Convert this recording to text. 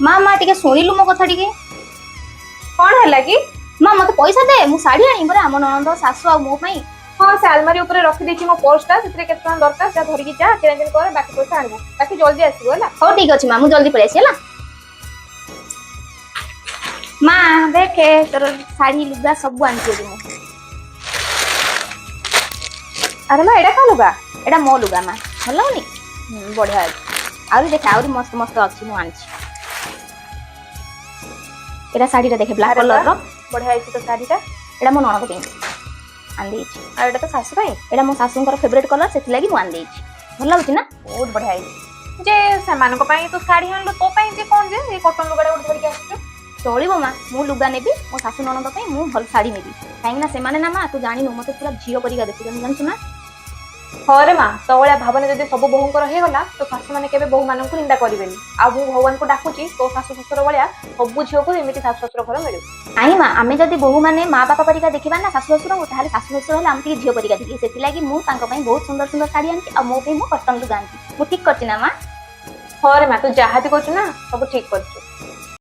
ମା, ମା, ଟିକେ ଶୁଣିଲୁ ମୋ କଥା ଟିକେ। କଣ ହେଲା କି? ମା, ମତେ ପଇସା ଦେ, ମୁଁ ଶାଢୀ ଆଣିବି ପରା, ଆମ ନଣନ୍ଦ, ଶାଶୁ ଆଉ ମୋ ପାଇଁ। ହଁ, ସେ ଆଲମାରି ଉପରେ ରଖିଦେଇଛି ମୋ ପର୍ସଟା। ସେଥିରେ କେତେ ଟଙ୍କା ଦରକାର ଯାହା ଧରିକି ଯା, କିଣାକିଣି କର, ବାକି ପଇସା ଆଣିବୁ। ବାକି ଜଲ୍ଦି ଆସିବୁ, ହେଲା? ହଉ, ଠିକ ଅଛି ମା, ମୁଁ ଜଲ୍ଦି ପଳେଇ ଆସିବି, ହେଲା? ମା, ଦେଖେ, ତୋର ଶାଢୀ, ଲୁଗା ସବୁ ଆଣିଛି ଆଜି ମୁଁ। ଆରେ ମା, ଏଇଟା କା ଲୁଗା? ଏଇଟା ମୋ ଲୁଗା ମା। ଭଲ ଲାଗୁନି? ବଢିଆ ଅଛି। ଆହୁରି ଦେଖେ, ଆହୁରି ମସ୍ତ ମସ୍ତ ଅଛି, ମୁଁ ଆଣିଛି। ଏଇଟା ଶାଢୀଟା ଦେଖେ, ବ୍ଲାକ୍ ଆରେ କଲର ର। ବଢିଆ ହେଇଛି ତ ଶାଢୀଟା। ଏଇଟା ମୋ ନଣନ୍ଦ ପାଇଁ ଆଣିଦେଇଛି। ଆଉ ଏଇଟା ତ ଶାଶୁ ପାଇଁ? ଏଇଟା ମୋ ଶାଶୁଙ୍କର ଫେଭରେଟ କଲର, ସେଥିଲାଗି ମୁଁ ଆଣିଦେଇଛି। ଭଲ ଲାଗୁଛି ନା? ବହୁତ ବଢିଆ ହେଇଛି ଯେ। ସେମାନଙ୍କ ପାଇଁ ତୁ ଶାଢୀ ଆଣିଲୁ, ତୋ ପାଇଁ ଯେ କଣ ଯେ ଏଇ କଟନ ଲୁଗାଟା ଗୋଟେ ଧରିକି ଆସିଛୁ? ଚଳିବ ମା, ମୁଁ ଲୁଗା ନେବି ମୋ ଶାଶୁ ନଣନ୍ଦ ପାଇଁ, ମୁଁ ଭଲ ଶାଢୀ ନେବି। କାହିଁକି ନା ସେମାନେ ନା ମା, ତୁ ଜାଣିନୁ, ମତେ ପୁରା ଝିଅ ପରିକା ଦେଖୁଛନ୍ତି, ଜାଣିଛୁ ନା? ହଁ ରେ ମା, ତୋ ଭଳିଆ ଭାବନା ଯଦି ସବୁ ବୋହୂଙ୍କର ହେଇଗଲା ତ ଶାଶୁ ମାନେ କେବେ ବୋହୂ ମାନଙ୍କୁ ନିନ୍ଦା କରିବେନି। ଆଉ ମୁଁ ଭଗବାନଙ୍କୁ ଡାକୁଛି, ତୋ ଶାଶୁ ଶ୍ୱଶୁର ଭଳିଆ ସବୁ ଝିଅକୁ ଏମିତି ଶାଶୁ ଶ୍ୱଶୁର ଘର ମିଳୁ। ନାଇଁ ମା, ଆମେ ଯଦି ବୋହୂ ମାନେ ମା ବାପା ପରିକା ଦେଖିବା ନା ଶାଶୁ ଶ୍ୱଶୁରଙ୍କୁ, ତାହେଲେ ଶାଶୁ ଶ୍ୱଶୁର ହେଲେ ଆମେ ଟିକେ ଝିଅ ପରିକା ଦେଖିବେ। ସେଥିଲାଗି ମୁଁ ତାଙ୍କ ପାଇଁ ବହୁତ ସୁନ୍ଦର ସୁନ୍ଦର ଶାଢୀ ଆଣିଛି ଆଉ ମୋ ପାଇଁ ମୁଁ କଟନ ଲୁଗା ଆଣିଛି। ମୁଁ ଠିକ କରିଛି ନା ମା? ହଁ ରେ ମା, ତୁ ଯାହା ବି କରୁଛୁ ନା, ସବୁ ଠିକ କରୁଛୁ।